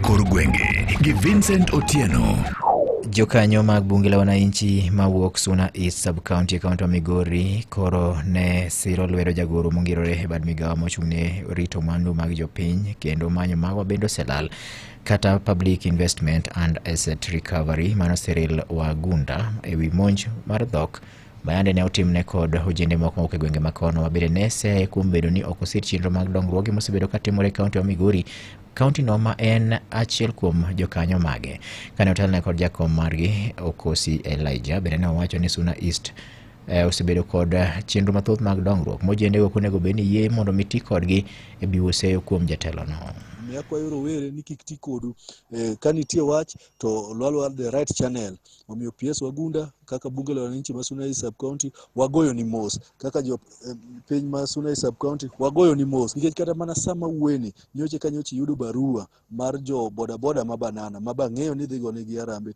kor gwenge gi Vincent Otieno. Jokanyo mag bunge la wananchi mawuok Suna East Sub-County e kaunti ma Migori koro ne siro lwedo jagoro mongirore e bad migawo mochung' ne rito mwandu mag jopiny kendo manyo mago bende oselal kata Public Investment and Asset Recovery mano Cyril Wagunda ewi monj mar dhok mayande ne otimne kod ojende moko mawuok e gwenge makono ma bende ne seye kuom bedo ni ok osir chenro mag dongruoge mosebedo katimore e kaunti ma Migori, kaunti no ma en achiel kuom jokanyo mage. Kane otelne kod jakom margi Okosi Elijah bende ne owacho ni Suna East osebedo kod chenro mathoth mag dongruok mojendego ok onego bed ni yie mondo mi ti kodgi e biwo seyo kuom jatelono. Omiyo akwayo rowere ni kik ti kodu. Ka nitie wach to lwalwa the right channel. Omiyo PS Wagunda kaka bunge la wananchi ma Suna East Sub County wagoyo ni mos, kaka jo piny ma Suna East Sub County wagoyo ni mos, nikech kata mana sama wuoyeni nyocha ka nyocha iyudo barua mar jo boda boda ma banana ma bang'eyo ni dhi gonegi harambee.